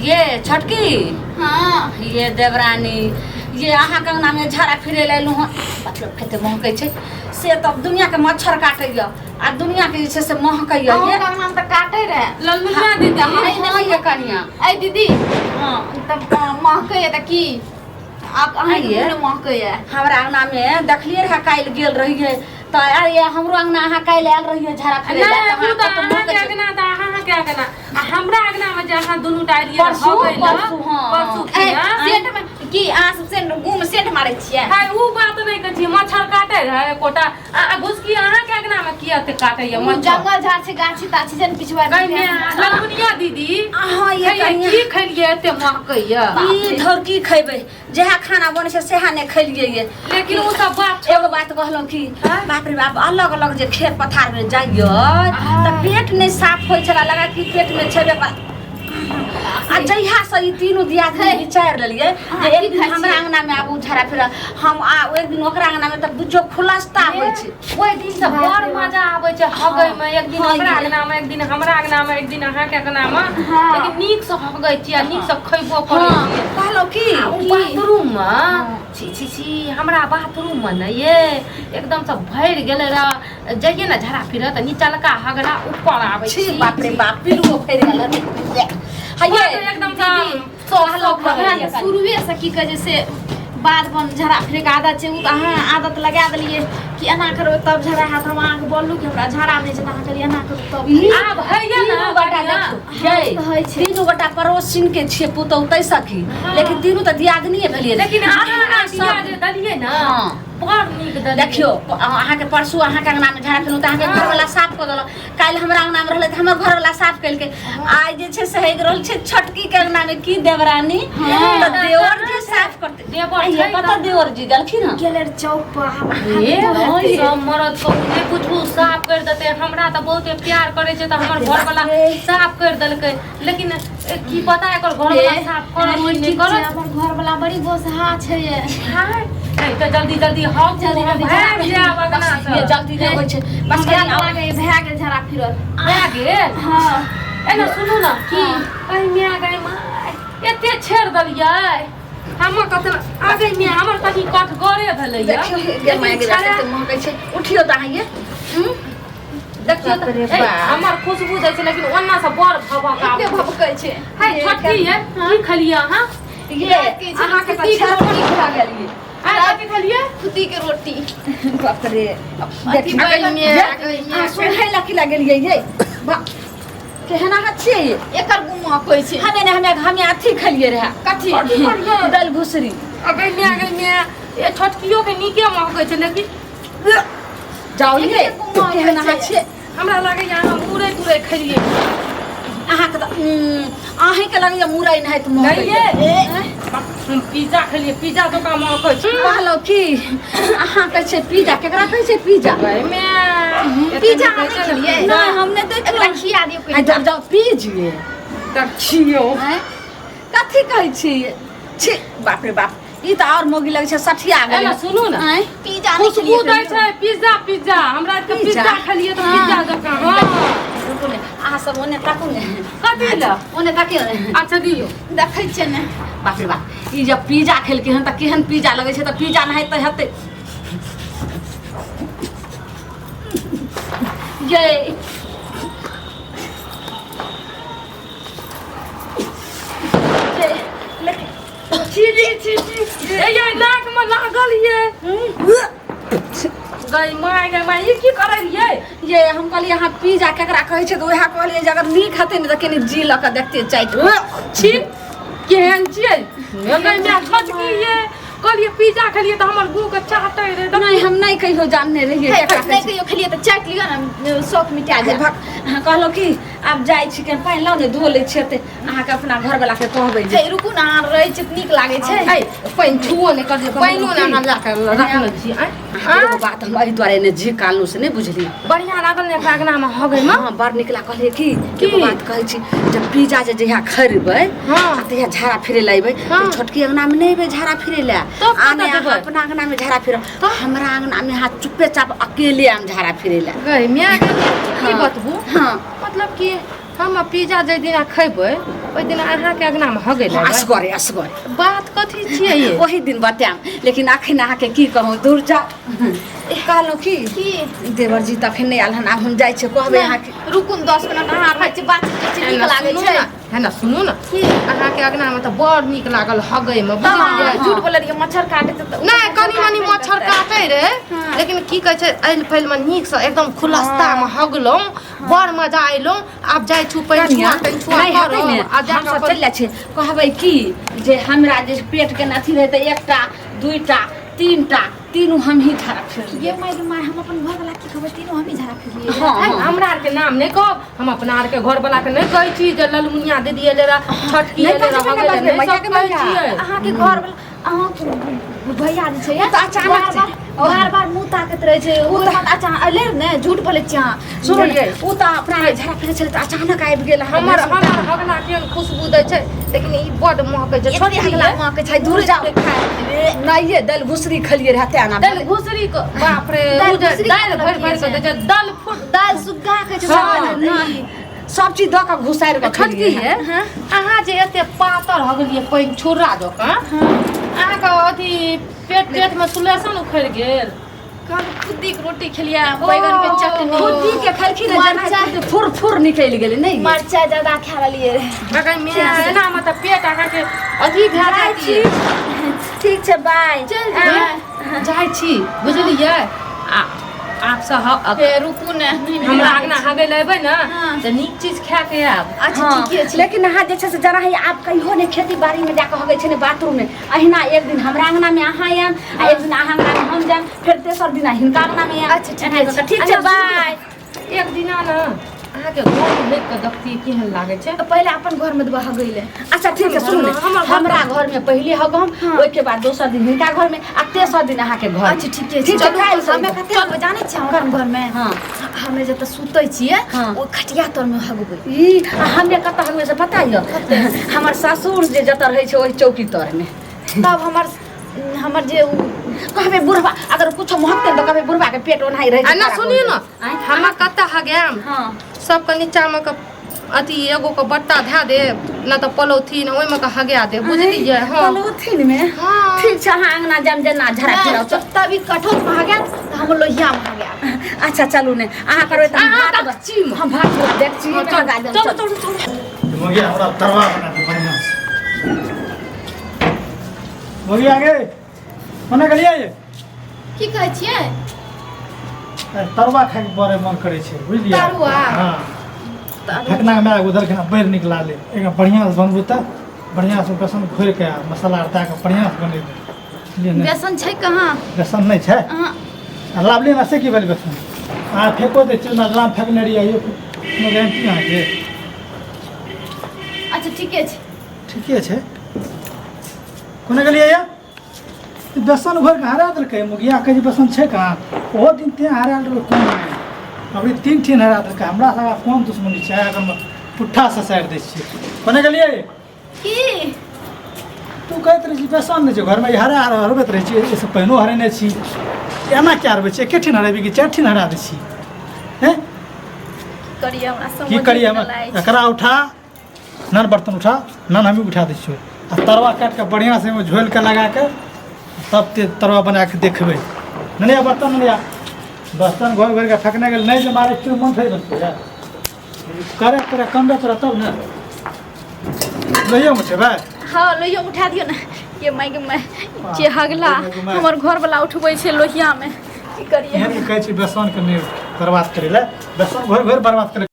ये छोटकी। हाँ। ये देवरानी, ये अहाँ के अंगना में झाड़ा फिरे लए एलहुँ हँ, मतलब कते महकै छै से तब दुनिया के मच्छर काटैया आ दुनिया के जे छै से महकैया। अहूँ ये के अंगना में तऽ काटे रहे। ललमुनिया दीदी। हाँ ये कनिया। ऐ दीदी। हाँ। तब महकैया तऽ की आब अहाँके आइये। मुँह महकैया? हमरा अंगना में देखलियै रहे, काल्हि गेल रहियै तऽ अरे हमरो अंगना अहाँ काल्हि आयल रहियै झाड़ा फिरे लए, नहि तऽ ओ तऽ अहाँ कतऽ अहाँके महकै छै? अंगना तऽ अहाँके अंगना आ हमरा अंगना में जे अहाँ दुनू टा एलियै रहए परसू, हगै लए, परसू, हाँ। परसू ऐ, खिना। सेंट में की अहाँ सब सेंट मुँह में सेंट मारै छियै? हाय, उ बात नहि कहै छी, मच्छर काटे रहै एकोटा आ घुसकी अहाँके अंगना में किया एते काटैया उ मच्छर? जंगल झाड़ छै, गाछी ताछी छै ने पिछुआ। कहिने ललमुनिया दीदी। अहाँ ये खैयै, कनिया। की खेलियै एते महकैया? ई धर की खैबै, जएह खाना बनै छै सएह नहि खेलियै ये। लेकिन ओ सब बात एगो बात कहलहुँ कि बाप रे बाप, अलग अलग जे खेत पथार में जाइए तऽ पेट नहि साफ होइ छलै, लगा कि पेट में छेबे कर। आ जहिया से ई तीनू दियादनी विचारि लेलियै जे एक दिन हमरा अंगना में आबू झाड़ा फिरा हम आ एक दिन ओकरा अंगना में, तऽ बुझियौ खुलस्ता होइ छै। ओहि दिन से बड़ मजा आबै छै हगै में, एक दिन हाँ, ओकरा ये। अंगना में, एक दिन हमरा अंगना में, एक दिन अहाँके अंगना में। हाँ। लेकिन नीक से हगै छियै आ नीक से खैबो करै हाँ छियै। कहलहुँ कि आ उ बाथरूम में छी छी छी, हमरा बाथरूम में ने ये एकदम से भरि गेलै रह, जइए ने झाड़ा फिरऽ तऽ निचलका हगरा ऊपर आबै। छी बाप रे बाप, पिलुओ फड़ि गेल हन। हइये एकदम से सौ सौ हमरा तऽ शुरुए से की कहै छै से बाध बन झड़ा फिरे के आदत छै। ओ तऽ अहाँ आदत लगा देलियै कि एना करबै तब झड़ा हैत। हम अहाँके बोललहुँ कि हमरा झड़ा नहि छै, तऽ अहाँ कहलियै एना करू तब। आब होइए ने तीनू गोटा बढ़िआँ। देखियौ यै, तऽ होइ छै। तीनू गोटा पड़ोसिन के छियै पुतहु तै सखी, लेकिन तीनू तऽ दियादनीये भेलियै। लेकिन अहाँ अहाँ आइडिया सब जे देलियै ने, हाँ। बड़ नीक देलियै। देखियौ, अहाँके परसू अहाँके अंगनामे झाड़ा फेलहुँ तऽ अहाँके घरवला साफ कऽ देलक। काल्हि हमरा अंगनामे रहलै तऽ हमर घरवला साफ केलकै। आइ जे छै से हेग रहल छै छोटकी के अंगनामे की देवरानी, तऽ देवर जी साफ करतै। देवर आइये छै कतऽ तऽ- देवर जी गेलखिन हँ? गेलै रऽ चौक पर आब। हे, हाँ, सब मरद को नहि बुझू साफ कर देते। हमरा तऽ बहुते प्यार करे छै तऽ हमर घरवाला साफ कर देलकै, लेकिन की पता एकर घरवाला साफ करत कि नहि करत। हमर घरवला बड़ी गोसहा छै ये। हाय, नहीं तऽ जल्दी जल्दी हौ, जल्दी जल्दी भागि जायब अंगना बस ये से। जल्दी नहि होइ छै, बस हमरा कनि तऽ आउ। लागैए भए गेल झड़ा फिरल। भए गेल। हँ। एना सुनू ने, की कहीं माय गै माय, एते छेड़ देलियै हमर कतना आगे में हमर कहीं कठगरे भेलैया। देखियौ गे माय गे, कते महकै छै। उठियौ तऽ अहाँ ये। देखियौ बाप रे तऽ, ए, बाप। हमर खुशबू दै छै, लेकिन ओना से बड़ भभक एते आबै छै। भभकै छै। हाय छोटकी, ये की खेलियै अहाँ? ये अहाँके तऽ खुद्दी के छेड़ भऽ गेल ये। आइ कथी खेलियै? खुद्दी के रोटी। बाप रे। अथी बैगन में अहाँ सुनहै ला की लागलियै ये? बा केहन अहाँ छियै ये? एकर गुमा कहै छै। हमे ने हमे हमे अथी खेलियै रहे। कथी? दालि घुसरी। अगै माय गै माय, ये छोटकियो के नीके महकै छै, लेकिन जाउ ये, एकर गुमा केहन अहाँ कहै छै। छियै? हमरा लागैया अहाँ मुरै तुरै खेलियै। अहाँके तऽ अहीँके लगैया मुरइ नहि तऽ नहि महकैया। ये, हम पिज्जा खेलियै, पिज्जा जकाँ महकै छै। कहलहुँ कि अहाँ कहै छियै पिज्जा, केकरा कहै छियै पिज्जा? गै माय, पिज्जा अहाँ नहि खेलियै? नहि, हम नहि एकरा देखलहुँ। खिया दियौ आ कहियो। जाउ जाउ पीजिए। देखियौ। आँय, कथी कहै छी? छी बाप रे बाप, ई तऽ आओर मोगी लगै छै सठिया गेलै। एना सुनू ने। आँय, पिज्जा नहि खुशबू खेलियै दै कहियो? छै पिज्जा, पिज्जा हमरा तऽ पिज्जा? पिज्जा खेलियै तऽ पिज्जा जकाँ। हँ। रुकू ने, अहाँ सब ओने ताकू ने। कथी लए? ओने ताकियौ ने। अच्छा दियौ। देखै छियै ने। बाप रे बाप, ई जब पिज्जा खेलकै हन तऽ केहन पिज्जा लगै छै, तऽ पिज्जा नहि तऽ हेतै ये। ये, लेकिन छी छी छी छी, ए ये नाक में लागल ये। गई माय गई माय, ई की करै रहियै? ये हम कहलियै अहाँ पिज्जा केकरा कहै छै, तऽ उएह कहलियै जे अगर नीक हेतै ने तऽ कनि जी लऽ कऽ देखतियै चाटि। छी, केहन छियै गई माय छोटकी? ये कहलियै पिज्जा खेलियै तऽ हमर गुह के चाटै रे। नहि, हम नहि कहियो जानने रहियै केकरा कहै नहि छै। कहियो खेलियै तऽ चाटि लिअ ने, शौक मिटा जायत। भक, अहाँ कहलहुँ कि आब जाइ छी के पानि लाउ ने, धो लै छियै तऽ अहाँके अपना घरवला के कहबै जे हे रुकू ने, अहाँ रहै छी तऽ नीक लागै छै। ऐ पानि छुओ नहि कर, पानिओ ने अहाँ लए कऽ रखने छी। आँय? अहाँके एगो बात हम एहि दुआरे ने झिकालहुँ से नहि बुझलियै। बढ़िआँ लागल ने एकरा अंगनामे हगैमे? हँ, बड़ नीक लागल। कहलियै कि की? एगो बात कहै छी, जब पिज्जा जे जहिया खरीदबै आ तहिया झाड़ा फिरे लए अयबै तऽ छोटकी अंगनामे नहि अयबै झाड़ा फिरे लए। तब आ कतऽ नहि अहाँ जेबै? अपना अंगनामे झाड़ा फिरब, हमरा अंगनामे अहाँ चुप्पे चाप अकेले आम झाड़ा फिरे लए। गई माय के, की हाँ। बतबू। हाँ। मतलब कि हम पिज्जा जाहि दिना खैबै ओहि दिना अहाँके अङ्गनामे हगै लए एबै। असगरे असगरे। बात कथी छियै ये? ओही दिन बतायब, लेकिन अखन अहाँके की कहूँ, दूर जाउ। कहलहुँ की की? देवर जी तऽ अखन नहि आयल हन, आब हम जाइ छियै, कहबै अहाँके। रुकू ने 10 मिनट, अहाँ रहै छी, बात करै छी, नीक एना लागै सुनू छै। ने, है ना, सुनू ने, की? अहाँके अङ्गनामे तऽ बड़ नीक लागल हगैमे, तब अहाँ बुझलियै? झूठ बोलै रहियै, मच्छर काटै छै तऽ। नहि, कनि मनि मच्छर काटै रहै, हाँ। लेकिन की कहै छै, ऐल फैलमे नीकसँ एकदम खुलस्तामे हगलहुँ, बड़ मजा अयलहुँ। आब जाइ छु कनिया, पैंछुआ तैंछुआ नहि हेतै ने, करब आ जा हमसब चलि जाइ छियै, कहबै की जे हमरा जे पेट के अथी रहै तऽ 1टा 2टा 3टा तीनू हमही झाड़ा फेरलियै। ये माय गे माय, हम अपन घर वाला की कहबै, तीनू हमही झाड़ा फेरलियै। हँ, हँ। हमरा आरके नाम नहि कहब, हम अपना आरके घरवला के नहि कहै छी जे ललमुनिया दीदी एलै रह, छोटकी नहि एलै रह, बजबै, हगै लए, नहि नहि बजबै, सब मैया कहै के छियै। अहाँके घर वाला, अहाँके भैया जे छै, ओ तऽ अचानक बार छै। बार बार बार मुँह ताकैत रहै छै। ओ तऽ अच्छा अलै ने, झूठ बोलै छी अहाँ। सुनू ने, ओ तऽ अपना झाड़ा फेरै छलै तऽ अचानक आबि गेल। हमर हमर हगला केहन खुशबू दै छै, लेकिन ई बड्ड महकै छै। एते छोटकी हगला ये, महकै छै, दूर जाउ। नहिये दालि घुसरी खेलियै रहै तें ना। दालि घुसरी के बाप रे, दालि उ जे घुसरी दालि के भरि भरि के दै छै, दालि फुट दालि सुग्गा कहै छै। हँ, सब नहि, सब चीज दऽ कऽ घुसारि कऽ छोटकी खेलियै। ये, अहाँ जे एते पातर हो गेलियै पानि छुर्रा जकाँ, अहाँके अथी पेट पेट में सुलेशन उखड़ि गेल? कहलहुँ खुद्दी के रोटी खेलियै, बैगन के चटनी। खुद्दी के खेलखिन ने, जेना मरचाइ। खुद्दी फुर फुर निकलि गेलै नहि? मरचाइ ज्यादा खा लेलियै रहै। अगर मैं एना में तऽ पेट अहाँके अथी भए जाइ छी। जाइत। ठीक छै, बाय। चलि जेबै। जाइ छी, बुझलियै? आ आपसँ हे रुकू ने, नहि, नहि, हमरा अङ्गना हगै लए अयबै ने हाँ। तऽ नीक चीज खा के आयब। अच्छा। हँ, ठीके छै। लेकिन अहाँ जे छै से जरा ही आब कहियो नहि खेती बाड़ी में जाकऽ हगै छै ने बाथरूम में। अहिना एक दिन हमरा अंगना में अहाँ आयब आ एक दिन अहाँ अंगना में हम जायब, फेर तेसर दिन हिनका अंगना में आयब। अच्छा, ठीके एना कऽ कऽ। छै। ठीक छै, बाय। एक दिना ने अहाँके घर में देख कऽ देखतियै केहन लागै छै। तऽ पहिले अपन घर में देबै हगै लए। अच्छा ठीक छै, सुनू ने, हमर घर- हमरा घर में पहिले हगम, हाँ। ओहिके बाद दोसर दिन हिनका घर में आ तेसर दिन अहाँके घर। अच्छा ठीके छै। ठीक छै, चलू, काल्हि से हमे कते हगबै जानै छियै? हम अपन घर में, हाँ। हमे जतऽ सुतै छियै, हाँ। ओ खटिया तर में हगबै। ई आ हमे कतऽ हगबै से पता यऽ? हमर ससुर जे जतऽ रहै छै ओहि चौकी तर में। तब हमर हमर जे उ कहबै बुढ़बा अगर कुछो महकतै तऽ कहबै बुढ़बा के पेट ओनाही रहै आ छै। ना खराब सुनियौ हो ने, जाइ। हमे कतऽ हगायब? हाँ। सबके नीचामे के अथी एगो के बट्टा धए देब न तऽ पोलोथीन, ओहिमे के हगा देब, बुझलियै? हँ। पोलोथीन में? हाँ। ठीक छै, अहाँ अंगना जाम जेना झड़ा नहि, फिराउ। तब ई कठौत में हगायब तऽ हम लोहिया में हगायब। अच्छा चलू ने, अहाँ करबै तऽ हम अहाँ भात डेकचीमे। हम भात वाला डेकचीमे हाँ, चलू, हगा देब। चलू, चलू, चलू। मोगिया, हमरा तरवा बना दे बढ़िआँ से। मोगिया गे, कोना गेलियै ये? की कहै छियै? अरे, तरुआ खाइके बड़े मन करै छै, बुझलियै? तरुआ? हँ, फेकना के माय उधर खाना बड़ नीक लागलै। एकदम बढ़िआँ से बनबू तऽ बढ़िआँ से बेसन घोरि के आ मसाला आर दए कऽ बढ़िआँ से बनेबै, बुझलियै ने? बेसन छै कहाँ? बेसन नहि छै? अहाँ। आ लाबलियै ने, से की भेल बेसन? अहाँ फेको दै छियै ने, राम फेकने रहियै, आइयो कोनो गारंटी अहाँके? अच्छा ठीके छै। ठीके छै। कोना गेलियै ये? ई बेसन घोरि कऽ हरा देलकै मुखिया। कहै छै बेसन छै कहाँ? ओहो दिन तेँ हरायल रहै, कोन आयल? अभी 3 ठिन हरा देलकै। हमरा सभके कोन दुश्मनी छै? अगर पुट्ठा ससारि दै छियै। कोना गेलियै? की? तू कहैत रहै छी बेसन नहि छै घरमे, ई हरा हरबैत रहै छी। एहिसँ पहिनो हरेने छी। एना किया हरबै छी? एके ठिन हरेबै कि 4 ठिन हरा दै छी? हैं? करियै हमरा समझ की करियै हम? नहि लागै छै। एकरा उठा नन, बर्तन उठा नन, हमही उठा दै छियौ। आ तरवा काटि कऽ बढ़िआँसँ ओहिमे झोलि कऽ लगा कऽ तब ते तरवा बना कऽ देखबै। ननिया, बर्तन ननिया, बर्तन घोरि घोरि कऽ फेकने गेल। नहि जे मारै छियौ, मन थोड़े बनतै यार। करे तोरा कमबे तोरा तब ने लोहियोमे उठेबै। हँ, लोहिया उठा दियौ ने। ये माय गे माय, जे हगला माय गे माय। हमर घर वाला उठबै छै लोहिया में, की करियै? एहन कहै छी बेसनके नहि बर्बाद करै लए, बेसन घोरि घोरि बर्बाद करै।